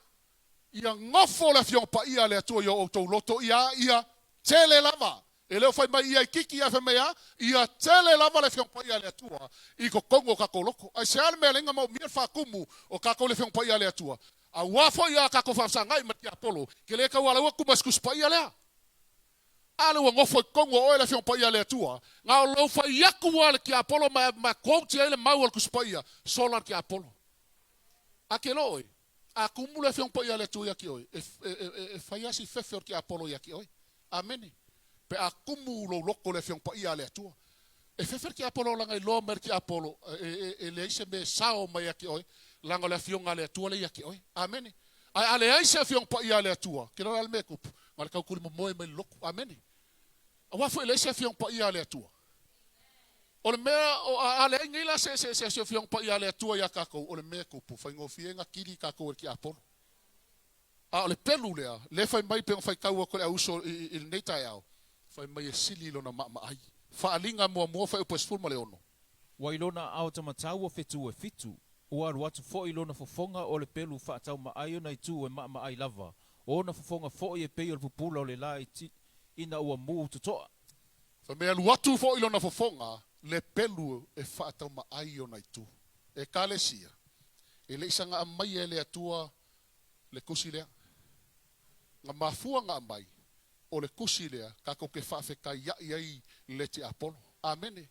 Ia nofo le Afioga Paia a le Atua i o outou loto, ia, ia tele lava. E le o fai mai ia itiiti, ae fai mai a, ia tele lava le Afioga Paia a le Atua i totonu o tatou loto. Aisea le mea leaga maomia le faatumu o tatou i le Afioga Paia a le Atua? Aua foi a tatou faafesagai ma le tiapolo, ke le taualaua tu ma se Tusi Paia lea. A lea ua nofo i totonu o oe le Afioga Paia a le Atua, na o lou fai atu lava le tiapolo ma, ma quote ai le mau a le Tusi Paia, sola le tiapolo. A ke lo oe, A kumu le Afioga Paia a le Atua ia te oe, e, e, e, e fai lava si fefe o le tiapolo ia te oe. Amene. Pe a kumu lou loto le Afioga Paia a le Atua. E fefe le tiapolo leaga iloa mai le tiapolo e, e, e leai se mea e sao mai ia te oe, leaga o le Afioga a le Atua lea ia te oe. Amene. Ae a leai se Afioga Paia a le Atua, ke loa la le mea e tupu, na o le tautuli momoe mai le loto. Amene. Aua foi e leai se Afioga Paia a le Atua. O le mea, o, a, a leai nei la se, se, se Afioga Paia a le Atua iā tatou, o le mea e tupu, faigofie na kili tatou e le tiapolo. A o le pelu lea, lea fai mai pei ona faitau atu e le au uso i, i, i lenei taeao, fai mai e sili lona maamaai. Faaaliga muamua fuaiupu e 16. Ua i lona aao tamatau o fetu e fitu, ua alu atu foi lona fofoga o le pelu faataumaai ona itu e maamaai lava, o ona fofoga foi e pei o le pupula o le la i ina ua mu totoa. Fai mai alu atu foi lona fofoga le pelu e faataumaai ona itu. Ekalesia, e le i saga aumaia e le Atua le tusi lea. Na mafua na aumai O le tusi lea tatou te faafetaiaʻi ai le tiapolo. Amene.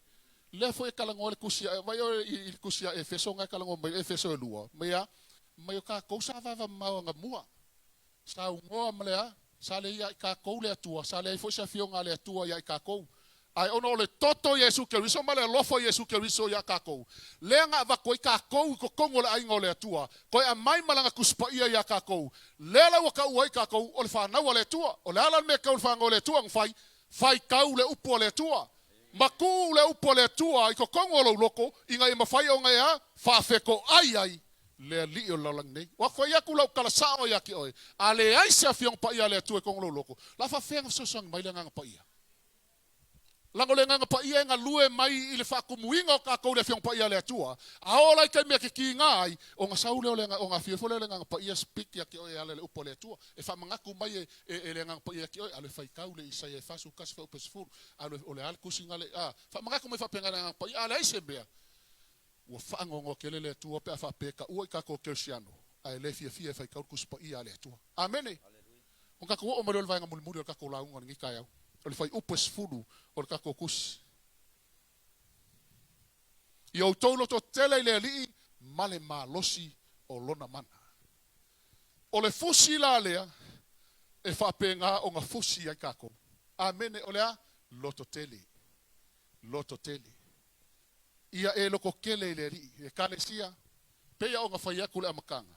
Lea foi e talanoa le tusi a, vai oe i le tusi a Efeso na e talanoa mai, Efeso e lua, mai a, mai o tatou sa vavamao anamua, saunoa ma le a, sa leai ia i tatou le Atua, sa leai foi se afioga a le Atua ia i tatou. Ae ona o le toto o Iesu Keriso ma le alofa o Iesu Keriso ia tatou, lea na avatu ai tatou i totonu o le aiga o le Atua, toe aumai ma Lana Tusi Paia ia tatou, lea la ua taua ai tatou o le fanau a le Atua. O le a la le mea e tau i le fanau a le Atua na fai? Faitau le upu a le Atua. Matuu le upu a le Atua i totonu o lou loto, ina ia mafai ona e a? Faafetoai ai le alii o le lalolagi nei. Ua fai atu lau tala sao ia te oe, a leai se Afioga Paia a le Atua i totonu o lou loto, la faafefea ona fesoasoani mai le Agaga Paia? Leaga o le Agaga Paia e galue mai i le faatumuina o tatou i le Afioga Paia a le Atua, a oo la i taimi e kikiina ai, ona sau lea o le, ona afio ifo lea o le Agaga Paia speak ia te oe e ala i le upu a le Atua. E faamanatu mai e, e, e le Agaga Paia ia te oe, alu e faitau le Isaia e 41 fuaiupu e 10, alu e, o le a le tusiga le, a, faamanatu mai faapena e le Agaga Paia, a leai se mea, ua faanoanoa tele le Atua pe a faapea e taua i tatou kerisiano, ae le fiafia e faitau le Tusi Paia a le Atua. Amene! Ona tatou oo mai lea o le vaega mulimuli o le tatou lauga o lenei taeao, o le fuaiupu e 10 o le tatou Tusi. Ia outou lototetele i le Alii ma le malosi o Lona mana. O le fusi la lea e faapena ona fusi ai tatou. Amene. O le a? Lototele. Lototele. Ia e lototele i le Alii. Ekalesia, pei ona fai atu le amataga,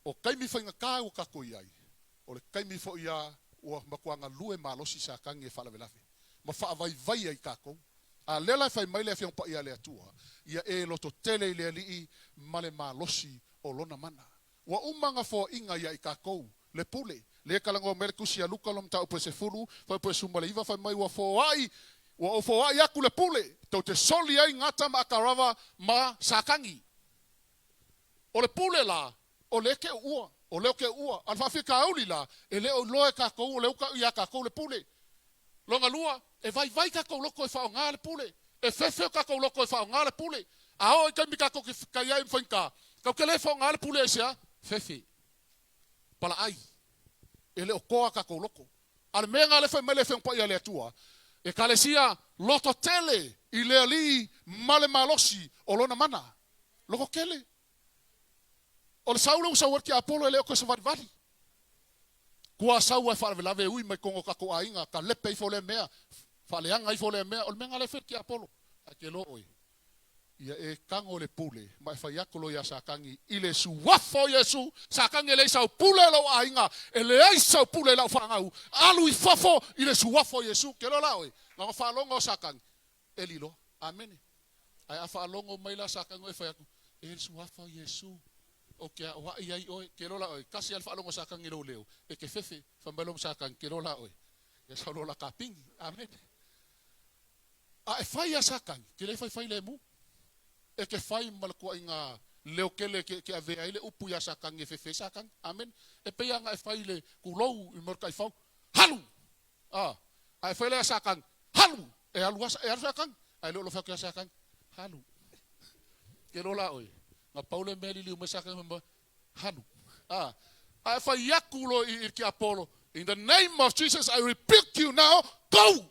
o taimi faigata ua tatou i ai, o le taimi foi a ua matua galue malosi Satani e faalavelave ma faavaivai ai tatou. A lea la e fai mai le Afioga Paia a le Atua, ia e lototele i le Alii ma le malosi o Lona mana. Ua uma ona foaiina ia i tatou le pule. Lea e talanoa mai le Tusi a Luka lona mataupu e 10, fuaiupu e 19, fai mai ua foai, ua ou foai atu le pule, tou te soli ai gata ma atarava ma Satani. O le pule la, o lea ke uua, o lea o ke uua. A o le faafitauli la, e le o iloa e tatou o lea ua ia tatou le pule. Lona lua, e vaivai tatou loto e faaaoga le pule. E fefe o tatou loto e faaaoga le pule. A oo i taimi tatou te fekai ai ma faigata, tatou te le faaaoga le pule aisea? Fefe. Palaai. E le o toa tatou loto. A o le mea lena lea fai mai le Afioga Paia a le Atua, Ekalesia, loto tele i le Alii ma le malosi o Lona mana. Loto tele. O le sau lea ua sau ai le tiapolo e le o toe savalivali. Kua sau ai faalavelave e ui mai totonu o tatou aiga, talepe ifo lea mea, faaleaga ifo lea mea. O le mea lena lea e fai le tiapolo. Ae te iloa oe, ia e tago le pule ma e fai atu loa ia Satani i le suafa o Iesu, Satani e leai sau pule i lou aiga, e leai sau pule i lau fanau, alu i fafo i le suafa o Iesu. Te iloa la oe, na ona faalogo o Satani, eli loa. Amene. Ae a faalogo mai la Satani oe fai atu, E le suafa o Iesu, ou te aoai ai oe. Ke iloa la oe, tasi lava le faalogo a Satani i lou leo, e te fefe, fai mai loa ma Satani, ke iloa la oe, ia sau loa la kapigi. Amene. A e fai a Satani, ke le fai fai lemu. E te fai ma le tuaiga leo tele ke, ke avea ai le upu iā Satani e fefe ai Satani. Amene. E pei lava ona e fai le tulou i mea o le taifau, Halu! A, a e fai lea ia Satani, Halu! E alu a, e alu Satani, ae le o alofa atu ia Satani, Halu! Ke iloa la oe, na pau le mea liliu mai Satani fai mai, Halu! A, a e fai atu loa i, i le tiapolo, In the name of Jesus I rebuke you now, go!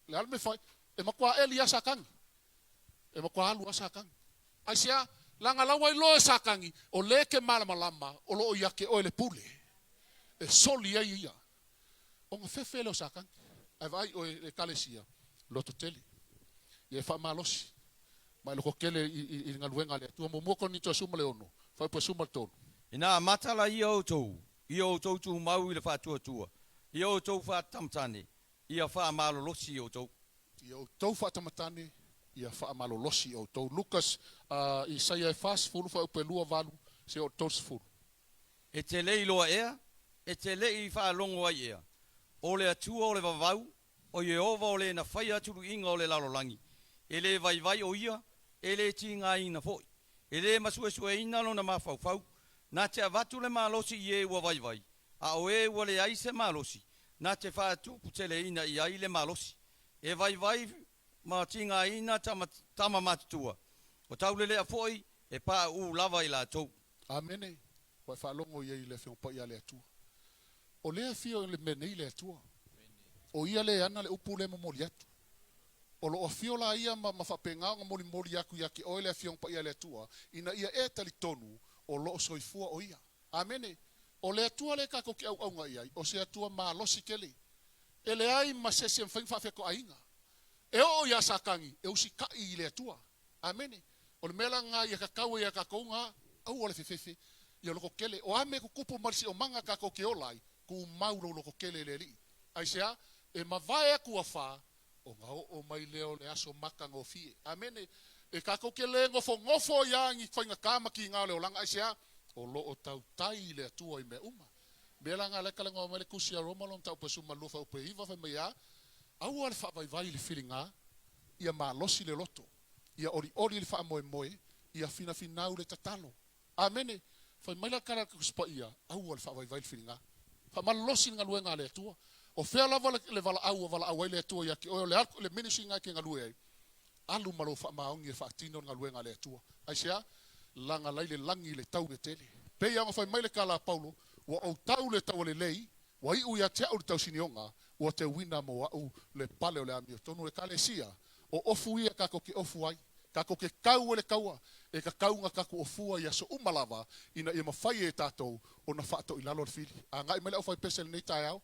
Le a le mea fai? E matua eli lava Satani. E matua alu lava Satani. Aisea? Leaga la ua iloa e Satani, o lea e te malamalama o lo o ia te oe le pule e soli ai ia. Ona fefe lea o Satani. Ae vaai oe i le Ekalesia, loto tele. Ia e faamalosi ma e loko tele i, i, i le galuega a le Atua. Muamua Korinito 16, fuaiupu 13. Ina amata laia outou, ia outou tumau i le faatuatua, ia outou faatamatane, ia faamalolosi outou. Ia outou faatamatane, ia faamalolosi outou. Lucas, uh, Isaia e 40, fuaiupu e 28, seia oo i le 30. E te le iloa ea, e te le i faalogo ai ea, o le Atua o le vavau, o Ieova o le na faia atuluiga o le lalolagi, e le vaivai o ia, e le tigaina foi, e le masuesueina lona mafaufau, na te avatu le malosi i e ua vaivai, a o e ua leai se malosi, na te faatuputeleina i ai le malosi. E vaivai ma tigaina tama, tama matutua, o taulelea foi e pauu lava i latou. Amene. Ua e faalogo i ai i le Afioga Paia a le Atua. O lea e afio i le mea nei le Atua. O ia le ana le upu lea e momoli atu. O lo o afio la ia ma, ma faapena ona molimoli atu ia te oe le Afioga Paia a le Atua, ina ia e talitonu o lo o soifua o Ia. Amene. O le Atua lea tatou te auauna i ai, o se Atua malosi tele. E leai ma se isi e mafai ona faafetoaiina. E oo iā Satani e usitai i le Atua. Amene. O le mea la lena ia tatau ai ia tatou na aua le fefefe ia loto tele. O a mea e tutupu ma le siomaga tatou te ola ai, tumau lou loto tele i le Alii. Aisea? E mavae atu afa, ona oo mai lea o le aso matagofie. Amene. E tatou te le nofonofo ai lava i ni faigata ma tiga o le olaga. Aisea? O lo o tautai le Atua i mea uma. Mea la na lea e talanoa mai le Tusi a Roma lona mataupu e 12 fuaiupu e 9 fai mai e a? Aua le faavaivai i le filiga, ia malosi le loto, ia olioli le faamoemoe, ia finafinau le tatalo. Amene! Fai mai la le tala a le Tusi Paia, aua le faavaivai le filiga. Faamalolosi le galuega a le Atua. O fea lava le, le valaau ua valaau ai le Atua ia te oe, o le, le ministry lena e te galue ai, alu ma lou faamaoni e faatino le galuega a le Atua. Aisea? Laga lai le lagi i le taule tele. Pei lava ona fai mai le tala a Paulo, Ua ou tau le taua lelei, Ua iu ia te a'u le tausinioga, ua teuina mo a'u le pale o le amiotonu. O Ekalesia, o ofu ia tatou te ofu ai, tatou te kau e le kaua, e tatau ona tatou ofua i aso uma lava, ina ia mafai e tatou ona faatoilalo le fili. Agai mai le aufaipese i lenei taeao,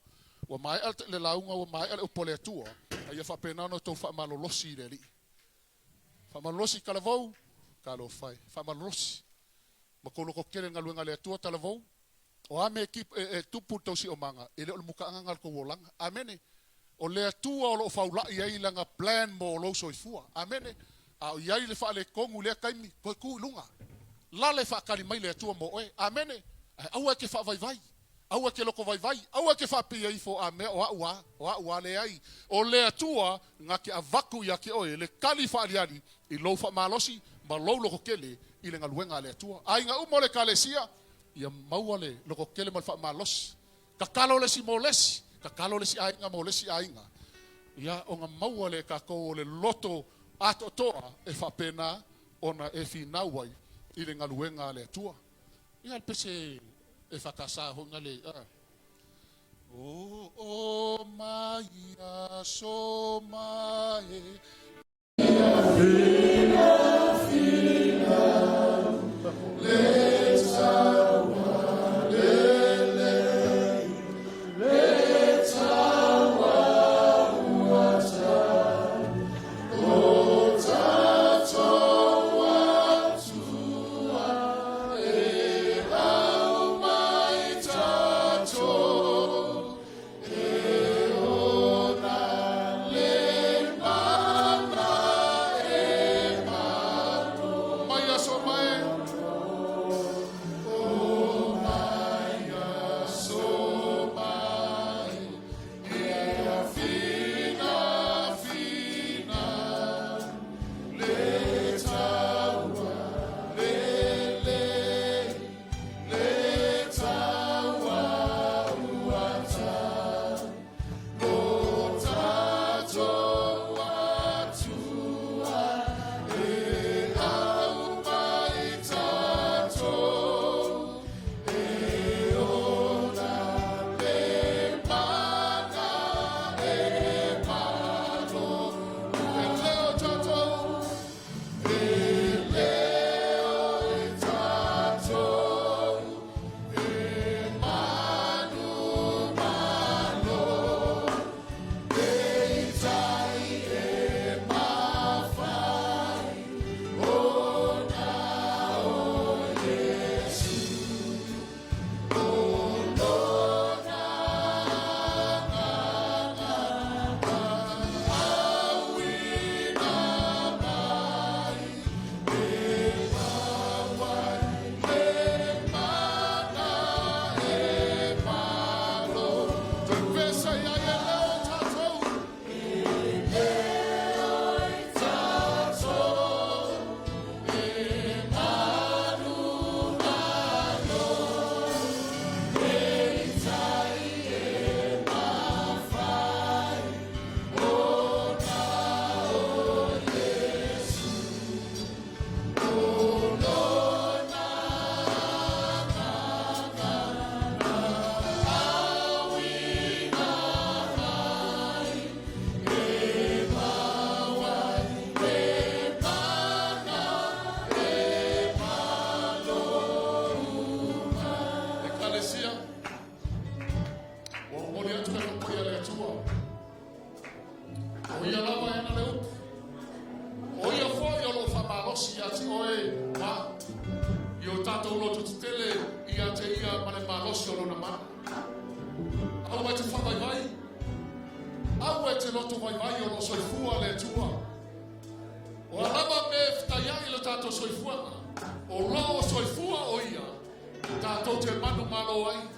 ua maea le lauga, ua maea le upu a le Atua, a ia faapena ona outou faamalolosi i le Alii. Faamalolosi talavou, talofa e. Faamalolosi ma tou lototele i le galuega a le Atua, talavou. O a mea e, e tupu i le tou siomaga, e le o le mutaaga lena o le tou olaga. Amene. O le Atua o lo o faula'i ai Lana plan mo lou soifua. Amene. A o i ai le faaletonu i lea taimi, toe tu i luga. Lale faatali mai le Atua mo oe. Amene. Ae aua e te faavaivai. Aua e te lotovaivai, aua e te faapea ifo, a mea o a'u a, o a'u a, leai, o le Atua na te avatu ia te oe le tali faaaliali i lou faamalosi ma lou lototele i le galuega a le Atua. Aiga uma o le Ekalesia, ia maua le lototele ma le faamalosi. Tatalo le isi mo le isi, tatalo le isi aiga mo le isi aiga, ia ona maua lea e tatou o le loto atoatoa e faapena ona e finau ai i le galuega a le Atua. Ia le pese e whakasa ho ngale a. O o mai aso mai e. loto tetele ia te ia ma le malosi o lona mana. Aua e te faavaivai, aua e te loto vaivai o loo soifua le Atua. O a lava mea e fetaiai i lo tatou soifuaga, o loo soifua o ia tatou te manumalo ai.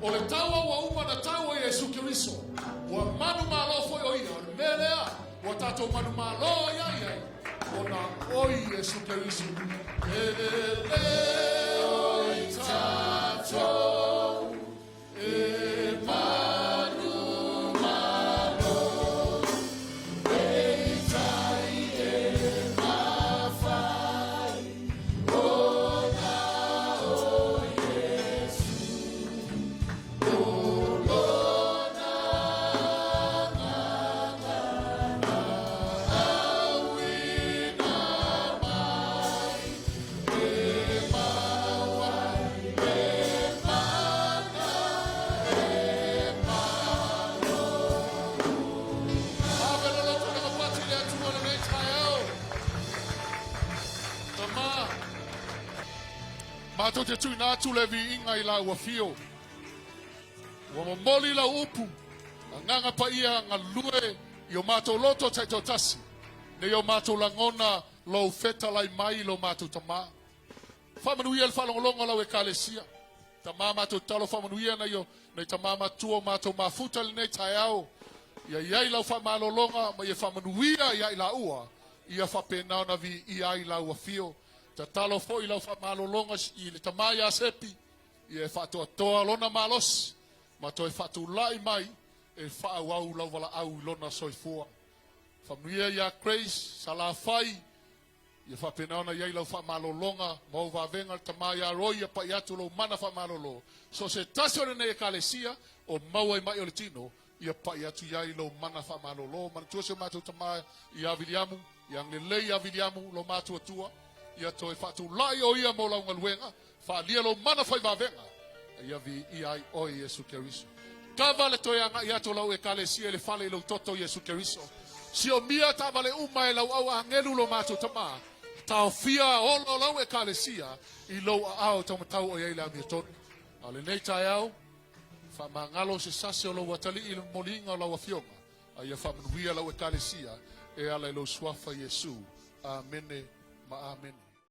O le taua ua uma na taua Iesu Keriso, ua manumalo foi o ia. O le mea lea ua tatou manumalo ai ia ia, ona o Iesu Keriso. E le oi tatou e manumalo, peitai e mafai ona o Iesu. O lona agaga na auina mai e maua ai le mana e malo. Ave le loto lavapati i le Atua lenei taeao. Tama, matou te tuuina atu le viiga i lau afio. Ua momoli lau upu, agaga paia galue i o matou loto taitoatasi, nei o matou lagona lou fetalai mai i lo matou Tama. Faamanuia le faalogologo a lau Ekalesia. Tama matou tatalo faamanuia nai o nai tama matua o matou mafuta i lenei taeao. Ia i ai lau faamalologa ma ia faamanuia ia i laua, ia faapena ona viia ai lau afio. Tatalo foi lau faamalologa i le tama ia Sepi, ia e faatoatoa lona malosi ma toe faatulai mai e faaauau lau valaau i lona soifua. Faamanuia ia Grace Salafai, ia faapena ona i ai lau faamalologa ma ou vavega le tama ia Roy ia pai atu lou mana faamalolo. So se tasi o lenei Ekalesia o maua i mai o le tino, ia pai atu i ai lou mana faamalolo. Manatua si o matou tama ia Viliamu, ia agalelei ia Viliamu lo matuatua, ia toe faatulai o ia mo lau galuega, Faalia lou mana fai vavega, a ia viia ai oe Iesu Keriso. Kava le toe agai atu o lau Ekalesia i le fale i lou toto Iesu Keriso. Siomia taavale uma e lau au agelu lo matou Tama, taofia ola o lau Ekalesia i lou aao taumatau o i ai le amiotonu. A o lenei taeao, faamagalo se sase o lou atalii i le momoliga o lau Afioga, a ia faamanuia lau Ekalesia e ala i lou Suafa Iesu. Amene ma amene.